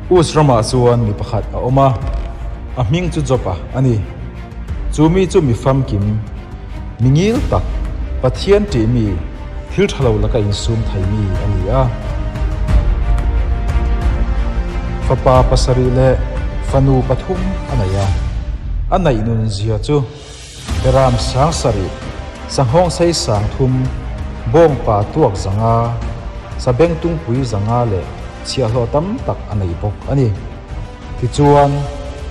Us ramah chuan mi pakhat a awm a, a hming chu Job-a a ni. Chu mi chu mi famkim, mi ngil tak, Pathian ṭih mi, thil ṭha lo laka insum thei mi a ni a. Fapa pasarih leh fanu pathum a nei a, a naih nun zia chu Beram sang sarih, sanghawng sei sang thum, bawngpa tuak zanga, sabeng tungpui zanga leh chhiahhlawh tam tak a nei bawk a ni. Tichuan,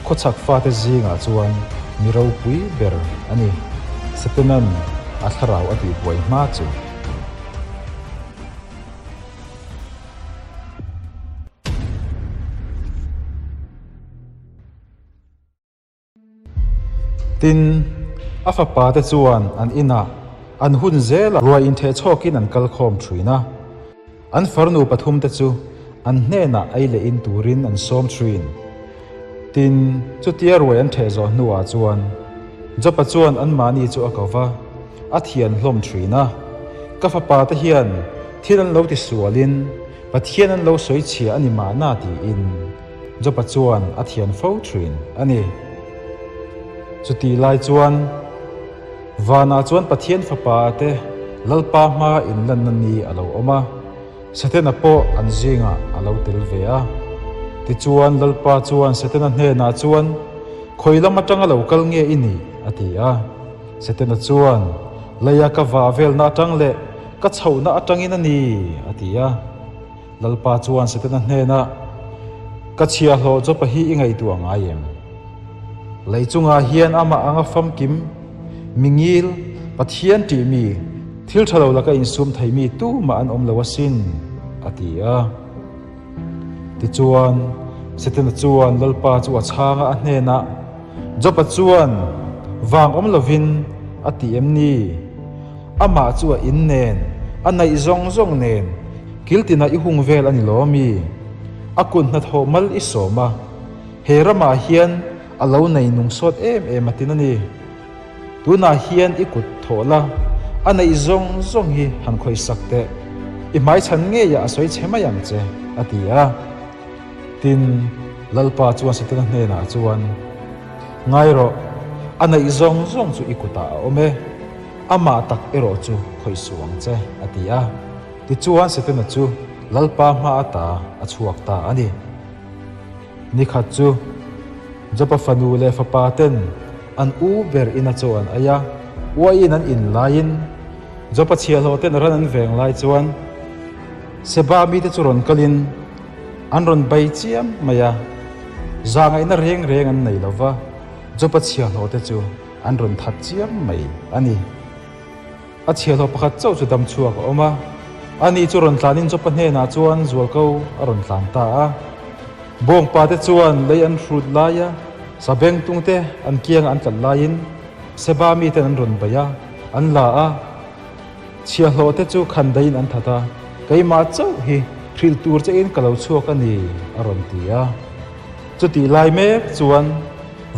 khawchhak fate zingah chuan mi ropui ber a ni. Satanan a thlarau a tihbuai hma chu. Tin, a fapate chuan an inah an hun zela ruai intheh chhawkin an kal khawm thin a. An farnu pathumte chu an hnenah ei leh in turin an sawm thin. Tin, chutia ruai an theh zawh hnuah chuan Jopa chuan anmahni chu a ko va, a thian hlawm thin a. Ka fapate hian thil an lo tisualin Pathian an lo sawi chhia a ni mahna tiin Jopa chuan a thian fo thin a ni. Chutih lai chuan vanah chuan Pathian Fapa te Lalpa hma inlanna ni a lo awm a, Setana pawh an zingah a lo tel ve a. Tichuan Lalpa chuan Setana hnenah chuan, Khawi lam atanga lo kal nge i nih? a ti a. Setana chuan, Leia ka vah velna atang leh ka chhohna atangin a ni, a ti a. Lalpa chuan Setana hnenah, Ka chhiahhlawh Jopa hi i ngaihtuah ngai em? Lei chungah hian amah anga famkim, mi ngil, Pathian ṭih mi, thil ṭha lo laka insum thei mi tumah an awm lo asin, a ti a. Tichuan, Setana chuan Lalpa chu a chhang a, a hnenah, Jopa chuan vang awm lovin a ti em ni? Amah chu a in nen, a naih zawng zawng nen, kil tinah i hung vel a ni lo ami? A kut hnathawh mal i sawm a, he ramah hian a lo nei nung sawt em em a tin a ni. Tunah hian i kut thawh la, a neih zawng zawng hi han khawihsak teh, i hmaichhan ngeiah a sawi chhe mai ang che, a ti a. Tin, Lalpa chuan Setana hnenah chuan, Ngai rawh, a neih zawng zawng chu i kutah a awm e. Amah tak erawh chu khawih suh ang che, a ti a. Tichuan Setana chu Lalpa hma ata a chhuak ta a ni. Nikhat chu Jopa fanu leh fapa ten an u ber ina chaw an ei a, uaiin an in laiin Jopa chhiahhlawh ten ran an veng lai chuan Seba mite chu rawn kalin an rawn bei chiam mai a, zahngaihna reng reng an nei lo va, Jopa chhiahhlawh te chu An rawn that chiam mai a ni. A chhiahhlawh pakhat chauh chu dam chhuak a awm a, ani chu rawn tlanin Jopa hnenah chuan zualko a rawn tlan ta a. Bawngpa te chuan lei an hrut lai a, sabengtung te an kianga an tlat laiin Seba miten an rawn bei a, an la a. Chhiahhlawh te chu khandaiin an that a, Keimah chauh hi hrilh tur chein ka lo chhuak a ni, a rawn ti a. Chutih lai mek chuan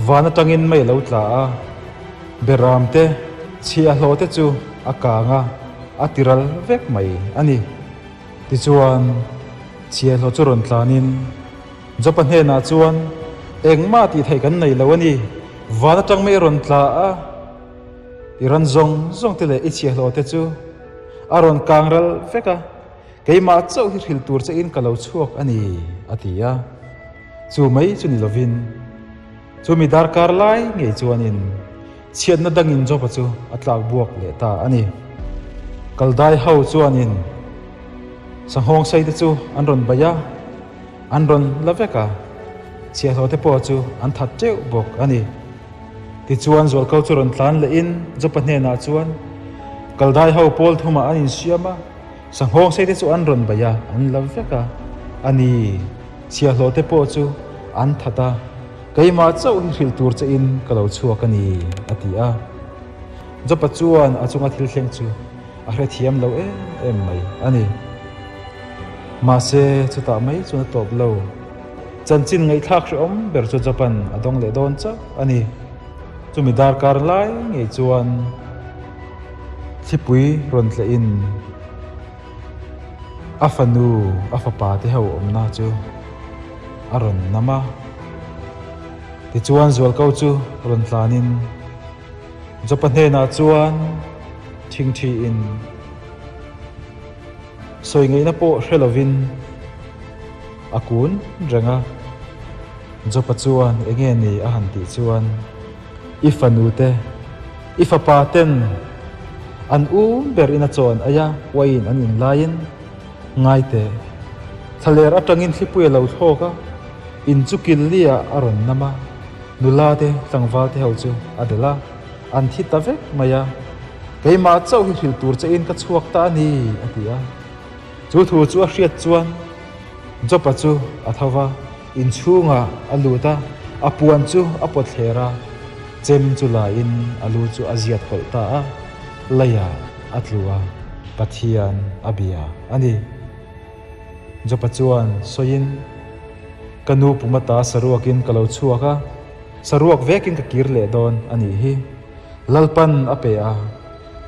van atangin mei a lo tla a, Beram te, chhiahhlawh te chu a kang a, a tiral vek mai a ni. Tichuan, chhiahhlawh chu rawn tlanin Jopa hnenah chuan, Engmah tih theih kan nei lo a ni, van atang mei a rawn tla a, i ran zawng zawng te leh i chhiahhlawh te chu a rawn kang ral vek a, Keimah chauh hi hrilh tur chein ka lo chhuak a ni, a ti a. Chu mai chu ni lovin, chu mi darkar lai ngei chuanin chhiatna dangin Joba chu a tlak buak leh ta a ni. Kaldai ho chuanin sanghawng sei te chu an rawn baih a, an rawn la vek a, chhiahhlawh te pawh chu an that teuh bawk a ni. Tichuan zualko chu rawn tlan lehin Jopa hnenah chuan Kaldai ho pawl thumah an insiam a, Sanghawng sei te chu an rawn baih a, an la vek a, a ni, chhiahhlawh te pawh chu an that a, keimah chauh hi hrilh tur che in ka lo chhuak a ni, a ti a. Jopa chuan a chunga thil thleng chu a hrethiam lo em em mai a ni. Mahse, chutah mai chuan a tawp lo. Chanchin ngaihthlak hrehawm ber chu Jopa'n a dawng leh dawn chauh a ni. Chumi darkar lai ngei chuan thlipui rawn tlehin a fanu, a fapa te ho awmna chu a rawn nam a. Tichuan zualko chu rawn tlanin Jopa hnenah chuan thingthiin sawi ngaihna pawh hre lovin a kun reng a. Jopa chuan enge ni a han tih chuan I fanu te, i fapa ten an um ber in a chawn ai a, uaiin an in laiin ngai teh. Thlaler atangin thlipui a lo thlawk a, in chu kil li ah a rawn nam a, nula te tlangval te ho chu a delh a, an thi ta vek mai a. Keimah chauh hi hrilh tur che in ka chhuak ta a ni, a ti a. Chu thu chu a hriat chuan Jopa chu a tho va. Inchhungah a lut a, a puan chu a pawt thler a, chem chu la in a lu chu a ziat hawlh ta a, leiah a tlu a, Pathian a bia a ni. Jopa chuan sawiin, Ka nu pumata saruakin ka lo chhuak a, saruak vekin ka kir leh dawn a nih hi. Lalpan a pe a,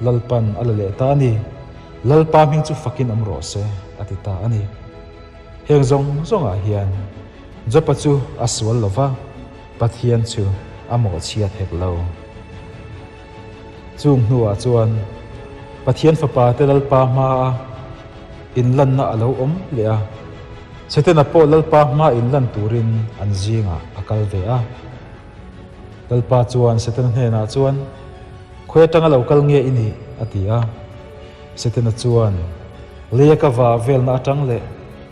Lalpan a la leh ta a ni. Lalpa hming chu fakin awm rawh se, a ti ta a ni. Heng zawng zawngah hian Jopa chu a sual lo va, Pathian chu a mawhchhiat hek lo. Chung hnuah chuan Pathian Fapa te Lalpa hmaa inlanna a lo awm leh a, Setana pawh Lalpa hmaa inlan turin an zingah a kal ve a. Lalpa chuan Setana hnenah chuan, Khawi atanga lo kal nge i nih? a ti a. Setana chuan, Leia ka va velna atang leh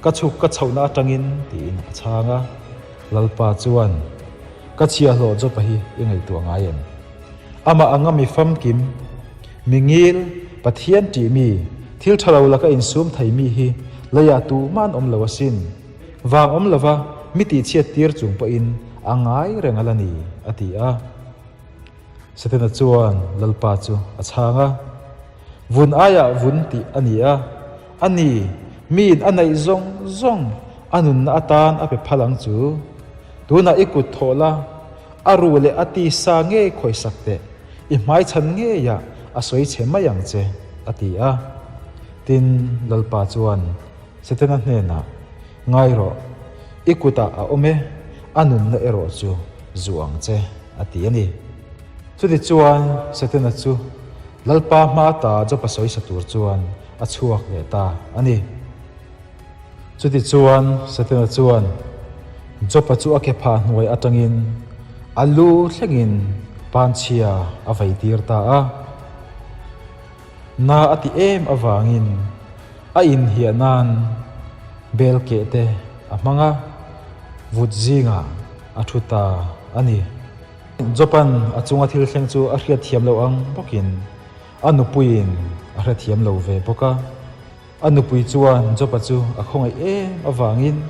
ka chhuk ka chhohna atangin tiin a chhang a. Lalpa chuan, Ka chhiahhlawh Jopa hi i ngaihtuah ngai em? Amah anga mi famkim, mi ngil, Pathian tih mi, thil tha lo laka insum thei mi hi leiah tuhmah an awm lo asin. Vang awm lova mi tihchhiat tir chung pawhin a ngai reng a la ni, a ti a. Setana chuan Lalpa chu a chhang a, Vun aiah vun tih a ni a, a ni, miin a neih zawng zawng a nunna atan a pe phal ang chu. Tunah i kut thawh la, a ru leh a tisa ngei khawisak teh, i hmaichhan ngeiah a sawi chhe mai ang che, a ti a. Tin, Lalpa chuan Setana hnenah, Ngai rawh, i kutah a awm e, a nunna erawh chu zu ang che, a ti a ni. Chutichuan, Setana chu Lalpa hma ata Jopa sawisa tur chuan a chhuak leh ta a ni. Chutichuan, Setana chuan Jopa chu a kephah hnuai atangin a lu thlengin panchhia a veitir ta a. Na a ti em avangin a inhiah nan bel keh te a hmang a, vut zingah a thu ta a ni. Jopan a chunga thil thleng chu a hriatthiam loh ang bawkin a nupuiin a hrethiam lo ve bawk a. A nupui chuan Jopa chu a khawngaih em avangin,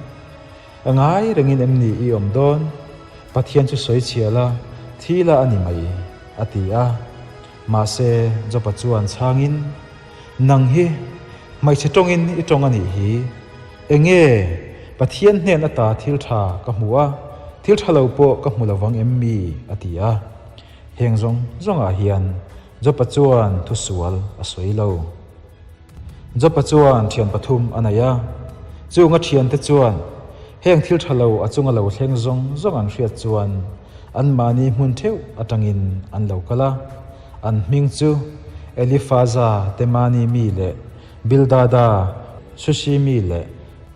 A ngai rengin em ni i awm dawn? Pathian chu sawi chhia la, thi la a ni mai, a ti a. Mahse, Jopa chuan chhangin, Nang hi hmeichhe tawngin i tawng a nih hi. Enge Pathian hnen ata thil tha ka hmu a, thil tha lo pawh ka hmu lovang em mi? a ti a. Heng zawng zawngah hian Jopa chuan thusual a sawi lo. Jopa chuan thian pathum a nei a, chunga thiante chuan heng thil tha lo a chunga lo thleng zawng zawng an hriat chuan anmahni hmun theuh atangin an lo kal a. An hming chu Elifaza, Temani mi leh Bildada, Shushi mi leh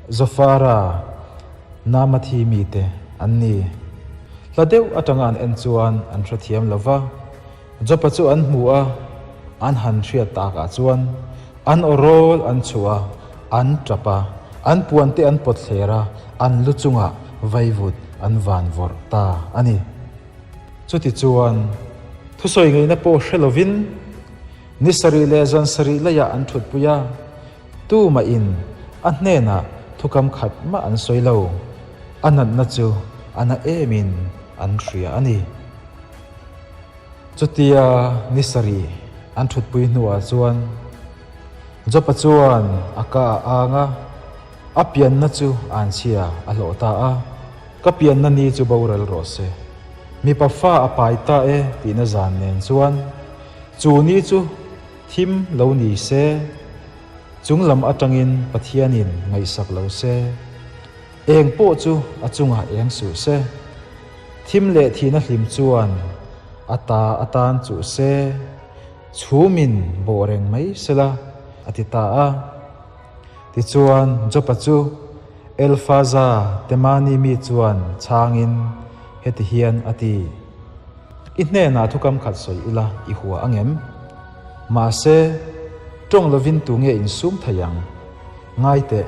Zofara, Namathi mite an ni. Hla deuh atanga an en chuan an hrethiam lo va. Jopa chu an hmu a, an han hriat takah chuan an aw rawl an chhuah a, an tap a, an puante an pawt thler a, an lu chungah vaivut an van vawrh ta a ni. Chutichuan, thusawi ngaihna pawh hre lovin ni sarih leh zan sarih leiah an thutpui a, tumahin a hnenah thukam khat mah an sawi lo, a natna chu a na emin an hria a ni. Chutia ni sarih an thutpui hnuah chuan Jopa chuan a ka a ang a, a pianna chu anchhia a hlawh ta a, Ka pianna ni chu boral rawh se, mipa fa a pai ta e tihna zan nen chuan chu ni chu thim lo ni se, chung lam atangin Pathianin ngaihsak lo se. Eng pawh chu a chungah eng suh se. Thim leh thihna hlim chuan a ta atan chuh se, chhumin bawh reng mai sela, a ti ta a. Tichuan, Jopa chu Elfaza Temani mi chuan chhangin heti hian a ti, I hnenah thukam khat sawi ila i hua ang em? Mahse, tawng lovin tu nge insum thei ang? Ngai teh.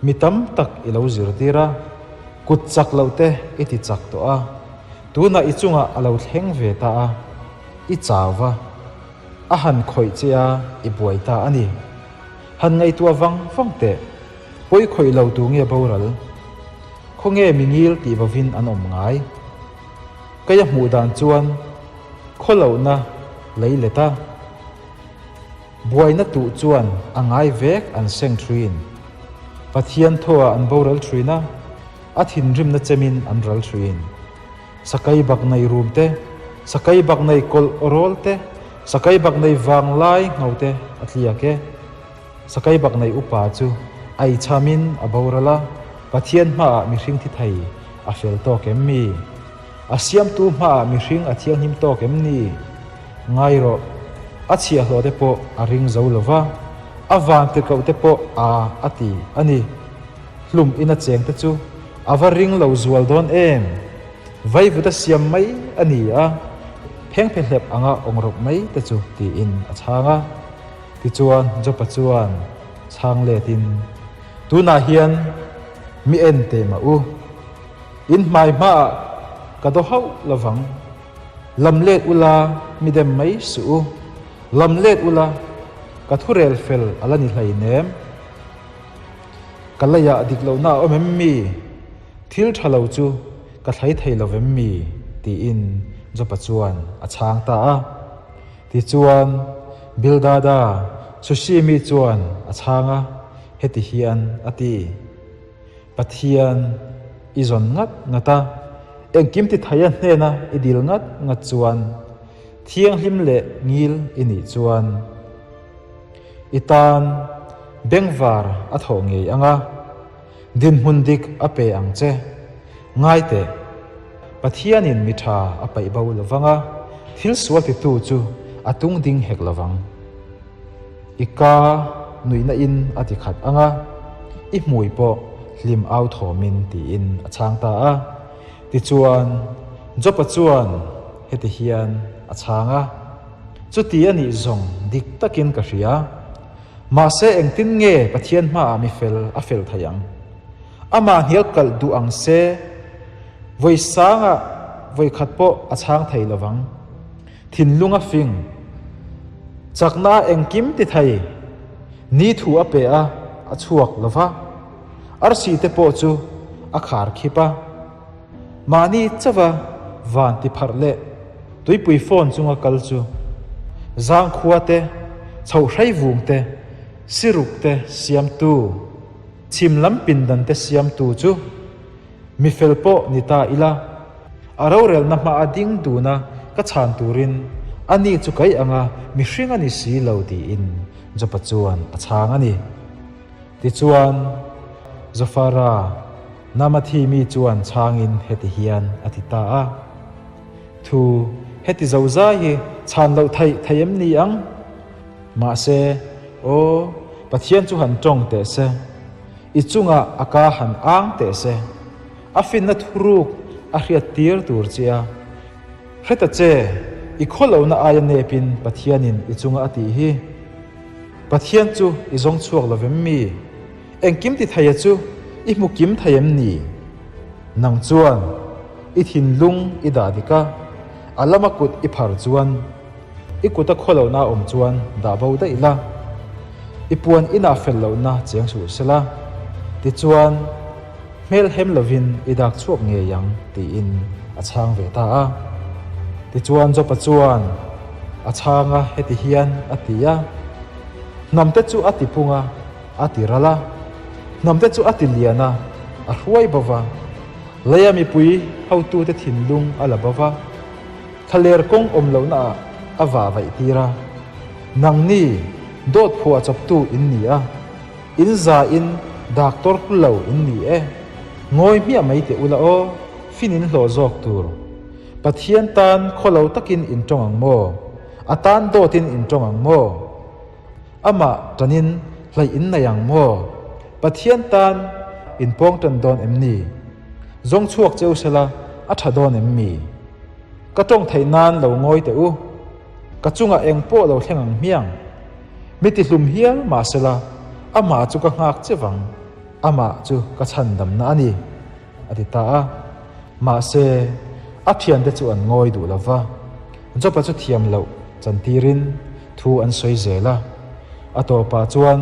Mi tam tak i lo zirtir a, kut chak loh te i ti chak tawh a, tunah i chungah a lo thleng ve ta a, i chau va, a han khawih che a i buai ta a ni. Han ngaihtuah vang vang teh, pawi khawih lo tu nge boral? Khawnge mi ngil tih vovin an awm ngai? Kei a hmuh dan chuan khawlohna lei let a. Buaina tuh chuan a ngai vek an seng thin. Pathian thawah an boral thin a, a thinrimna chemin an ral thin. Sakai bak nei rum te, sakai bak nei kawlh awrawl te, sakai bak nei vanglai ngho te a tliak e. Sakai bak nei upa chu ei chamin a boral a, Pathian hmaah mihring thi thei a fel tawk em mi? A siamtu hmaah mihring a thianghlim tawk em ni? Ngai rawh, a chhiahhlawh te pawh a ring zo lo va, a van tirhkoh te pawh a a ti a ni. Hlum ina cheng te chu a va ring lo zual dawn em? Vaivuta siam mai a ni a, phengphe hlep anga awng rawp mai te chu tiin a chhang a. Tichuan Jopa chuan chhang letin, Tunah hian mi en teh mah u, in hmai hmaah ka daw hauh lo vang. Lam let ula mi dem mai suh u. Lam let ula ka thu rel fel a la ni hleinem. Ka leiah dik lohna a awm em mi? Thil tha lo chu ka thlai thei lo vem mi? tiin Jopa chuan a chhang ta a. Tichuan, Bildada, Sushimi chuan a chhang a, heti hian a ti. Pathian i zawn ngat ngat a, engkim ti thei a hnena i dil ngat ngat chuan, thianghlim leh ngil i nih chuan i tan bengvar a thawh ngei ang a, dinhmun dik a pe ang che. Ngai teh, Pathianin mi tha a paih bo lo vang a, thil sual titu chu a tung ding hek lo vang. I ka nuihna in a ti khat ang a, i hmui pawh hlim au thawmin tiin a chhang ta a. Tichuan, Jopa chuan heti hian a chhang a, Chuti a nih zawng dik takin ka hria. Mahse engtin nge Pathian hmaah mi fel a fel thei ang? Amah hnial kalh duh ang se, vawi sangah vawi khat pawh a chhang thei lo vang. Thinlung a fing. Chakna a engkim ti thei. Ni thu a pe a, a chhuak lo va. Arsi te pawh chu a khar khip a. Mahni chauha van ti pharh leh tuipui phone chunga kal chu zangkhua te, chhohhrei vung te, siruk te siamtu, chhim lam pindan te siamtu chu mi fel pawh ni ta ila. A rorelna hma a ding dun a, ka chhan turin a ni chu kai anga mihring a ni si lo tiin Jopa chuan a chhang a ni. Tichuan, Zofara, Namathi mi chuan chhangin heti hian a ti ta a, Thu heti zozai hi chhan loh theih thei em ni ang? Mahse, aw, Pathian chu han tawng teh se, i chungah a ka han ang teh se. A finna thuruk a hriat tir tur che a, Hre ta che, i khawlohna aia nepin Pathianin i chunga a tih hi. Pathian chu i zawng chhuak lo vem mi? Engkim ti theia chu i hmu kim thei em ni? Nang chuan i thinlung i dah dik a, a lama kut i phar chuan i kuta khawlohna a awm chuan dah bo daih la, i puan inah fel lohna cheng suh sela. Tichuan. Hmel hem lovin i dak chhuak ngei ang tiin a chhang ve ta a. Tichuan Jopa chuan a chhang a, heti hian a ti a, Hnamte chu a ti pung a, a ti ral a, hnamte chu a ti lian a, a hruai bo va, leia mipui hotute thinlung a la bo va, thlaler kawng awm lohnaah a vah vaih tir a. Nangni dawt phuah chawptu in ni a. In za in doctor hlu lo in ni e. Ngawi hmiah mai teh ula aw, fin in hlawh zawk tur. Pathian tan khawlo takin in tawng ang maw? A tan dawtin in tawng ang maw? Amah tanin hlaih in nei ang maw? Pathian tan in pawng tan dawn em ni? Zawng chhuak cheu sela a tha dawn em mi? Ka tawng theih nan lo ngawi teh u. Ka chungah eng pawh lo thleng ang hmiang. Mi tihlum hial mahsela amah chu ka nghak che vang, amah chu ka chhandamna a ni, a ti ta a. Mahse, a thiante chu an ngawi duh lo va, Job-a chu thiam loh chantirin thu an sawi zel a. A tawpah chuan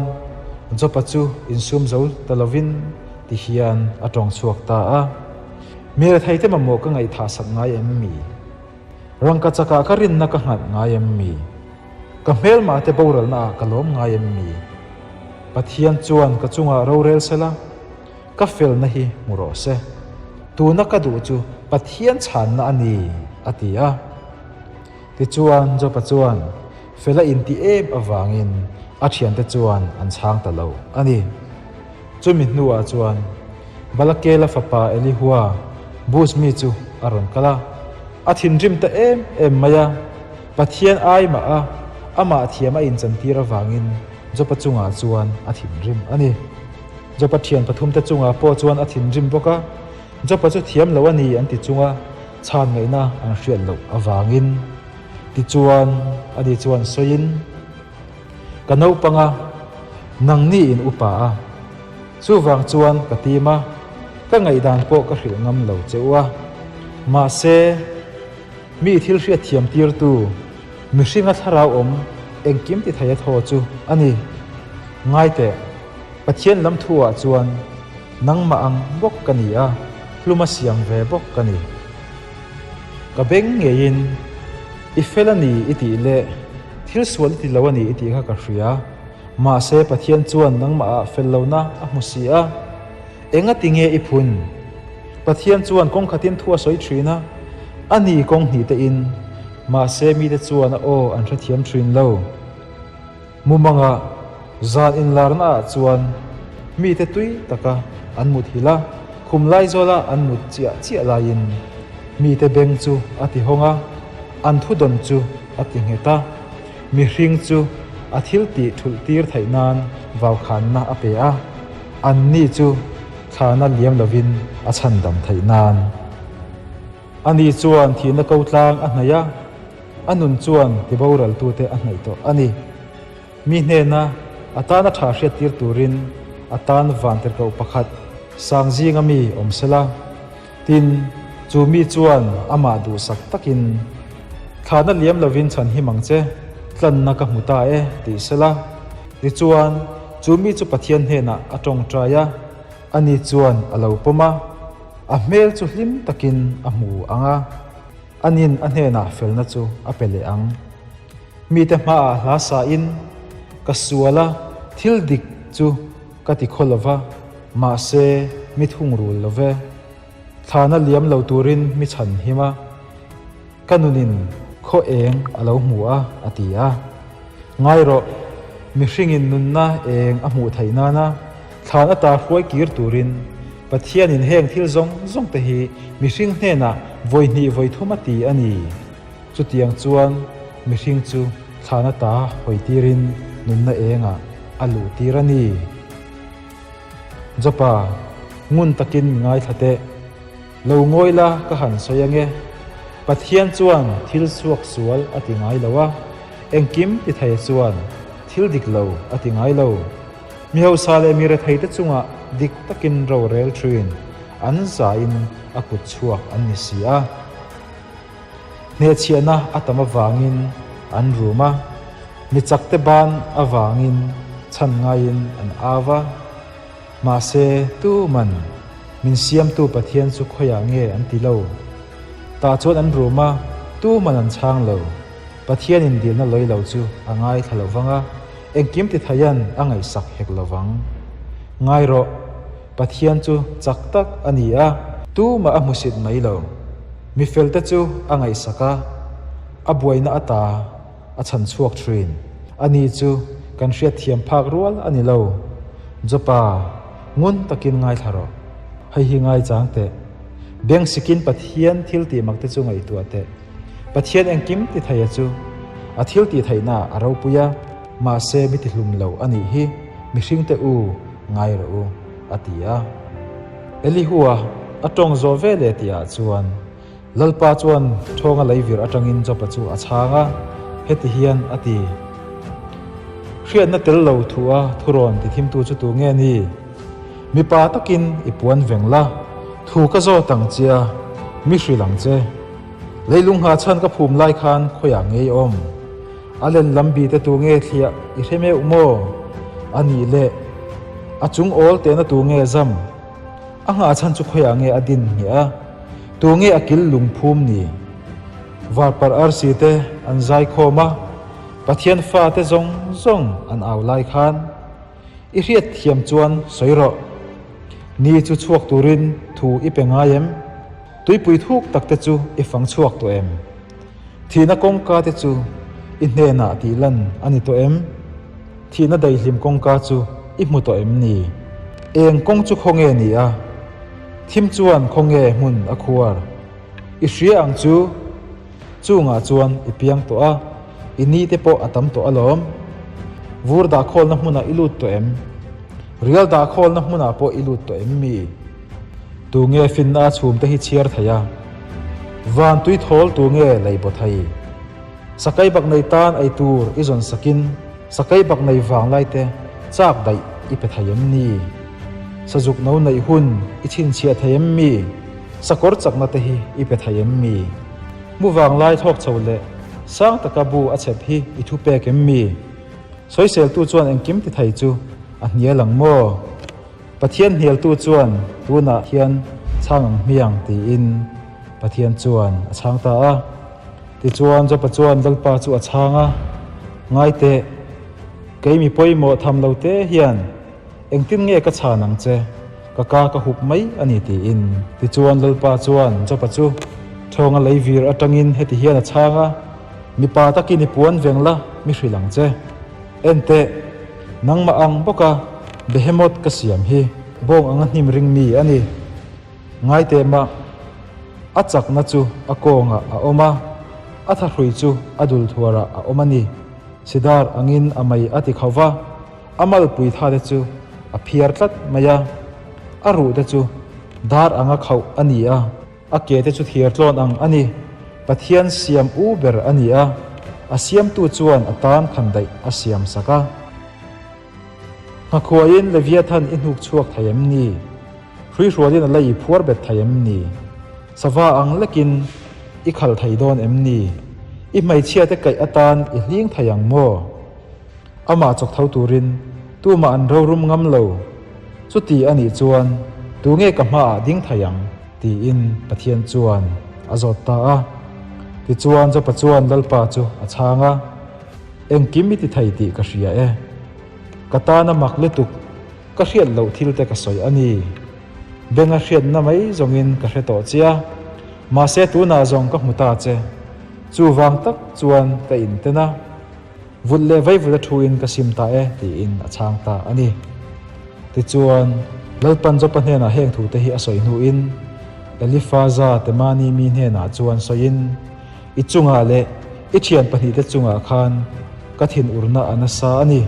Job-a chu insum zo ta lovin ti hian a tawng chhuak ta a, Mi retheite mamawh ka ngaihthahsak ngai em mi? Rangka chakah ka rinna ka nghat ngai em mi? Ka hmelmah te boralna ah ka lawm ngai em mi? Pathian chuan ka chungah rorel sela, ka felna hi hmu rawh se. Tuna ka duh chu Pathian chhanna a ni, a ti a. Tichuan Jopa chuan fel a inti em avangin a thiante chuan an chhang ta lo a ni. Chumi hnuah chuan Balakela fapa Elihua, Buz mi chu a rawn kal a. A thinrim ta em em mai a, Pathian ai mah a, amah thiam a inchantir avangin Jopa chungah chuan a thinrim a ni. Jopa thian pathumte chungah pawh chuan a thinrim bawk a, Jopa chu thiam lo a ni an ti chunga chhan ngaihna an hriat loh avangin. Tichuan, ani chuan sawiin. Ka naupang a, nangni in upa a. Chuvang chuan ka tim a, ka ngaihdan pawh ka hrilh ngam lo che u a. Mahse, mi thil hriat thiam tirtu, mihringa thlarau awm engkim ti thei a thaw chu a ni. Ngaiteh, Pathian lam thu ah chuan nangmah ang bawk ka ni a, hluma siam ve bawk ka ni. Ka beng ngeiin i fel a ni i tih leh thil sual i ti lo a ni i tih kha ka hria. Mahse Pathian chuan nangmahah fel lohna a hmu si a. Enga ti nge i phun? Pathian chuan kawng khatin thu a sawi thin a, a ni kawng hnih te in. Mahse mite chuan a aw an hrethiam thin lo. Mumanga zan inlarna ah chuan mite tui taka an mut hilh a, khum laizawla an mut chiah chiah laiin mite beng chu a ti hawng a, an thudawn chu a ti nghet a, mihring chu a thil tih thulh tir theih nan vaukhanna a pe a, anni chu thlana liam lovin a chhandam theih nan. Ani chuan thihna ko tlang a hnaih a, a nun chuan tiboraltute a hnaih tawh a ni. Mi hnena a tana tha hriattir turin a tan vantirhkoh pakhat sang zinga mi awm sela, tin, chu mi chuan amah duhsak takin, Thlahna liam lovin chhan him ang che, tlanna ka hmu ta e, tih sela. Tichuan, chu mi chu Pathian hnenah a tawngtai a, ani chuan a lo pawm a. A hmel chu hlim takin a hmu ang a, anin a hnenah felna chu a pe leh ang. Mite hmaah hla sain, Ka sual a, thil dik chu ka ti khaw lo va, mahse mi thungrul lo ve. Thlana liam lo turin mi chhan him a. Ka nunin khaw eng a lo hmu a, a ti a. Ngai rawh, mihringin nunna eng a hmuh theih nana thlan ata hruai kir turin Pathianin heng thil zawng zawng te hi mihring hnenah vawi hnih vawi thum a ti a ni. Chutiang chuan mihring chu thlan ata hawi tirin nunna engah a luh tir a ni. Jopa, ngun takin mi ngaithla teh. Lo ngawi la ka han sawi ange. Pathian chuan thil chhuak sual a ti ngai lo a, engkim ti thei chuan thil dik lo a ti ngai lo. Mi hausa leh mi retheite chungah dik takin rorel thin an zain a kut chhuak an ni si a. Hnehchhiahna a tam avangin an rum a, mi chakte ban avangin chhan ngaiin an au a. Mahse, tuman min siamtu Pathian chu khawiah nge an ti lo? Tah chuan an rum a, tuman an chhang lo. Pathianin dilna lawi lo chu a ngaithla lo vang a, engkim ti thaian a ngaihsak hek lo vang. Ngai rawh, Pathian chu chak tak a ni a, tumah a hmusit mai lo. Mi felte chu a ngaihsak a, a buaina ata A chhan chhuak thin. Ani chu kan hriatthiam phak rual a ni lo. Jopa, ngun takin ngaithla rawh. Hei hi ngaichang teh. Beng sikin Pathian thil tih mak te chu ngaihtuah teh. Pathian engkim ti theia chu a thil tih theihna a ropui a, mahse mi tihlum lo a nih hi mihringte u ngai rawh u, a ti a. Elihua a tawng zawh ve leh tihah chuan Lalpa chuan thawnga leivir atangin Job-a chu a chhang a, heti hian a ti, Hriatna tel lo thu a thurawn tithimtu chu tu nge ni? Mipa takin i puan veng la, thu ka zawt ang che a, mi hrilh ang che. Leilung ngha chhan ka phum lai khan khawiah ngei awm? A len lam bi te tu nge thliah i hre meuh maw? A nih leh, a chung awl tehna tu nge zam? A nghah chhan chu khawiah nge a din ngheh a, tu nge a kil lung phum ni? Varparh arsi te an zai khawm a, Pathian fa te zawng zawng an au lai khan i hriat thiam chuan sawi rawh. Ni chu chhuak turin thu i pe ngai em? Tuipui thuk tak te chu i fang chhuak tawh em? Thihna kawngka te chu i hnenah tih lan a ni tawh em? Thihna daihlim kawngka chu i hmu tawh em ni? Eng kawng chu khawnge ni a? Thim chuan khawnge hmun a khuar? I hria ang chu chungah chuan i piang tawh a, i ni te pawh a tam tawh alawm. Vur dahkhawlna hmunah i lut tawh em? Rial dahkhawlna hmunah pawh i lut tawh em mi? Tunge finna a chhumte hi chhiar thei a? Van tui thawl tunge lei baw thei? Sakai bak nei tan ei tur i zawn sakin sakai bak nei vang lai te chak daih i pe thei em ni? Sazuk no neih hun i chhinchhiah thei em mi? Sakawr chakna te hi i pe thei em mi? Mu vang lai thawk chho leh sang taka bu a chhep hi i thu pek em mi? Sawiseltu chuan engkim ti thei chu a hnial ang maw? Pathian hnialtu chuan tunah hian chhang ang hmiang tiin Pathian chuan a chhang ta a. Tichuan Jopa chuan Lalpa chu a chhang a, Ngai teh, kei mi pawimawh tham lo te hian engtin nge ka chhan ang che, ka ka ka hup mai a ni tiin. Tichuan Lalpa chuan Jopa chu thawnga leivir atangin heti hian a chhang a, Mipa takin i puan veng la, mi hrilh ang che. Enteh, nangmah ang bawka Behemoth ka siam hi bawng anga hnim ring mi a ni. Ngaiteh mah, a chakna chu a kawngah a awm a, a thahrui chu a dul thuarah a awm a ni. Sidar angin a mei a ti kho va, a malpui tha te chu a phiar tlat mai a, a ruh te chu dar anga khauh a ni a. A ke te chu thir tlawn ang a ni. Pathian siam u ber a ni a, a siamtu chuan a tan khan daih a siam sak a. Nghakhuaiin Leviathan i hnuk chhuak thei em ni? Hruihrualin a lei i phuar bet thei em ni? Sava ang lekin i khal thei dawn em ni? I hmeichhia te kaih atan i hling thei ang maw? Amah chawk tho turin tumah an rorum ngam lo. Chuti a nih chuan tunge ka hmaah ding thei ang? Tiin Pathian chuan a zawt ta a. Tichuan Jopa chuan Lalpa chu a chhang a, Engkim i ti thei tih ka hria e. Ka tana mak lutuk, ka hriat loh thil te ka sawi a ni. Benga hriatna mai zawngin ka hre tawh che a, mahse tunah zawng ka hmu ta che. Chuvang tak chuan ka inten a. Vulh leh vaivut a thuin ka sim ta e, tiin a chhang ta a ni. Tichuan, Lalpan Jopa hnenah heng thute hi a sawi hnuin, Elifaza Temani mi hnenah chuan sawiin, I chungah leh i thian pahnihte chungah khan ka thinurna a nasa a ni.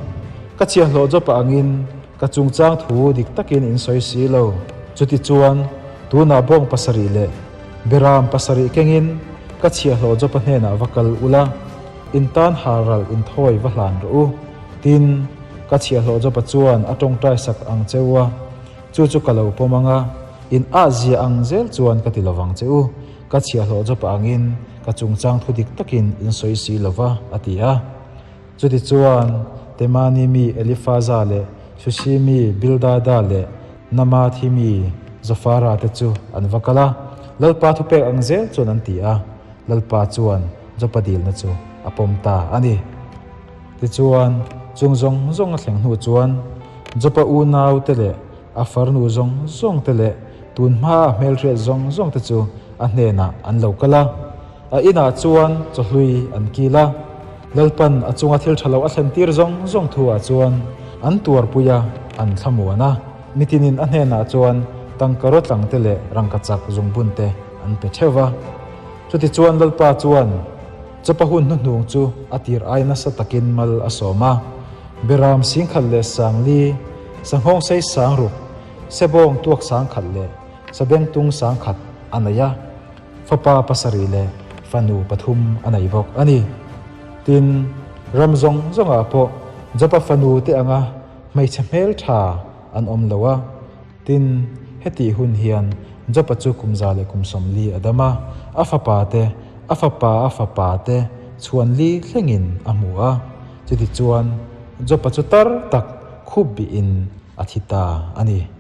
Ka chhiahhlawh Jopa angin ka chungchang thu dik takin in sawi si lo. Chutichuan, tunah bawng pasarih leh beram pasarih kengin ka chhiahhlawh Jopa hnenah va kal ula, In tan halral inthawi va hlan rawh u. Tin, ka chhiahhlawh Joba chuan a tawngtai sak ang che u a, chu chu ka lo pawm ang a, in ah zia ang zel chuan ka ti lovang che u. Ka chhiahhlawh Joba angin ka chungchang thu dik takin in sawi si lo va, a ti a. Chutichuan, Temani mi Elifaza leh Susi mi Bildada leh Namathi mi Zofara te chu an va kal a, Lalpa thupek ang zel chuan an ti a. Lalpa chuan Jopa dilna chu a pawm ta a ni. Tichuan, chung zawng zawng a thleng hnu chuan Jopa unau te leh a farnu zawng zawng te leh tun hmaa a hmelhriat zawng zawng te chu a hnenah an lo kal a. A inah chuan chawhlui an kil a. Lalpan a chunga thil tha lo a thlen tir zawng zawng thu ah chuan an tuarpui a, an thlamuan a. Mitinin a hnenah chuan. Tangkaraw tlangte leh rangkachak zungbunte an pe theuh va. Chutichuan Lalpa chuan Jopa hun hnuhnung chu a tir ai nasa takin mal a sawm a. Beram singkhat leh sangli, sanghawngsei sangruk, sebawng tuak sangkhat leh sabengtung sangkhat a nei a. Fapa pasarih leh fanu pathum a nei bawk a ni. Tin, ram zawng zawngah pawh Jopa fanu te anga hmeichhe hmeltha an awm lo a. Tin, hetih hun hian Jopa chu kum za leh kum 40 a dam a, a fapa te, a fapa a fapa te chhuan li thlengin a hmu a. Chutichuan, Jopa chu tar tak khup bihin a thi ta a ni.